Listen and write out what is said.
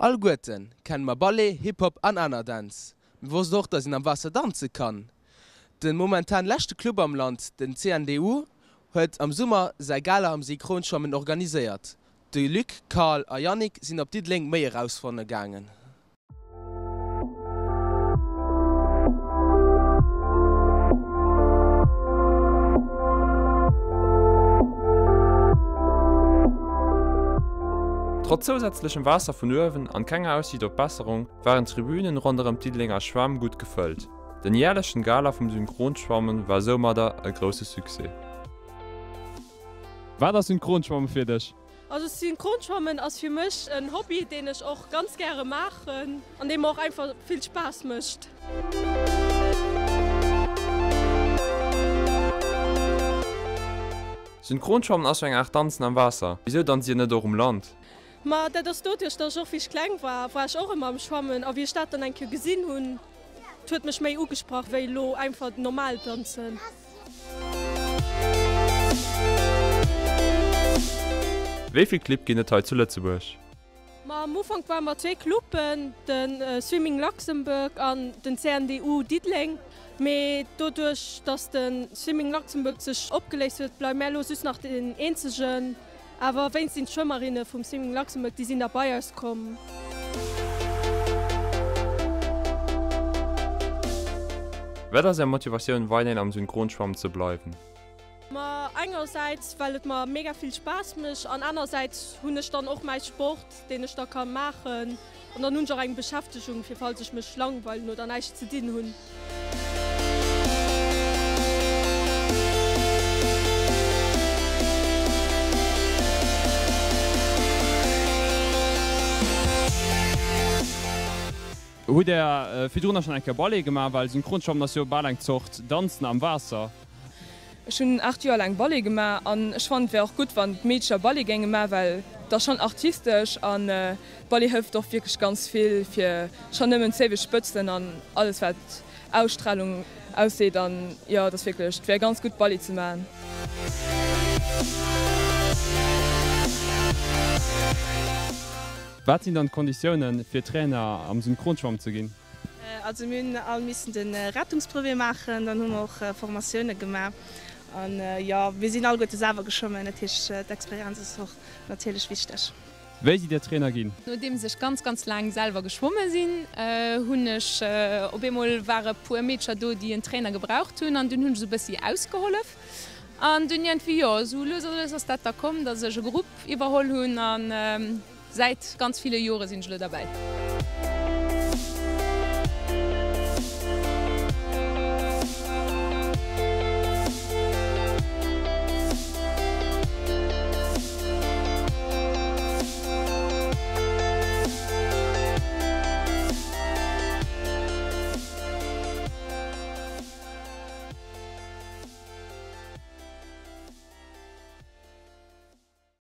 Alleguerten kenne mer Ballet, Hip-Hop an aner Dänz. Mee wosst och, dass een am Waasser danze kann? Den momentan leschte Club am Land, den CNDU, huet am Summer säi Gala am Synchronschwammen organiséiert. De Luc, Carl a Yannick sinn op Diddeleng méi erausfanne gaangen. Trotz zousätzlechem Waasser vun uewen an kenger Aussiicht op Besserung, waren d'Tribünen ronderëm d'Diddelenger Schwämm gutt gefëllt. Den järlechen Gala vum Synchronschwammen war soumadder e grousse Succès. Wat ass Synchronschwammen fir dech? Also Synchronschwammen ass fir mech en Hobby deen ech och ganz gäre maachen an dee mer och einfach vill Spaass mécht. Synchronschwammen ass jo eng Aart Danzen am Waasser, wisou danzt dir net och um Land? Ma dat ass doduerch dass ech och wéi ech kleng war, war ech och ëmmer am Schwammen a wéi ech dat dann eng Kéier gesinn hunn, huet mech méi ugesprach wéi elo einfach normal danzen. Wéi vill Clibb ginn et hei zu Lëtzebuerg? Ma am Ufank ware mer zwee Cluben, de Swimming Luxembourg an den CNDU Diddeleng. Mee doduerch, datt de Swimming Luxembourg sech opgeléist huet, bleiwe mär elo just nach deen eenzegen. Awer wéinst den Schwëmmerinne vum Swimming Luxembourg, déi sinn da bei eis komm. Wat ass Är Motivatioun weiderhin am Synchronschwammen ze bleiwen? Ma engersäits well et mer mega vill Spaass mécht an anersäits hunn ech dann och mäi Sport deen ech da ka maachen an dann hunn ech och eng Beschäftegung fir falls ech mech langweilen oder näischt ze dinn hunn. Hutt Där virdrunner schonn eng Kéier Ballet gemaach? Well Synchronschwammen ass jo bal eng Zort Danzen am Waasser. Ech hunn 8 Joer laang Ballet gemaach an ech fannen et wär och gutt wann d'Meedcher Ballet géinge maachen, well et ass schonn artistesch an Ballet hëlleft och wierklech ganz vill fir schonn nëmmen d'zéiweg Spëtzen an alles wat Ausstralung ausseet an jo et ass wierklech, et wär ganz gutt Ballet ze maachen. Wat sinn dann d'Konditiounen fir Trainer am Synchronschwammen ze ginn? Also mir hunn all missen de Rettungsbrevet maachen, dann hu mer och Formatioune gemaach an jo, mir sinn alleguerte selwer geschwommen, dat heescht d'Experienz ass och natierlech wichteg. Wéi sidd Dir Trainer ginn? Nodeems ech ganz ganz laang selwer geschwomme sinn, hunn ech op eemol ware puer Meedcher do, déi en Trainer gebraucht hunn an dunn hunn ech esou bëssi ausgehollef an dunn iergendwéi jo, esou lues a lues ass dat da komm, datt ech e Grupp iwwerholl hunn an Säit ganz ville Jore sinn ech elo derbäi.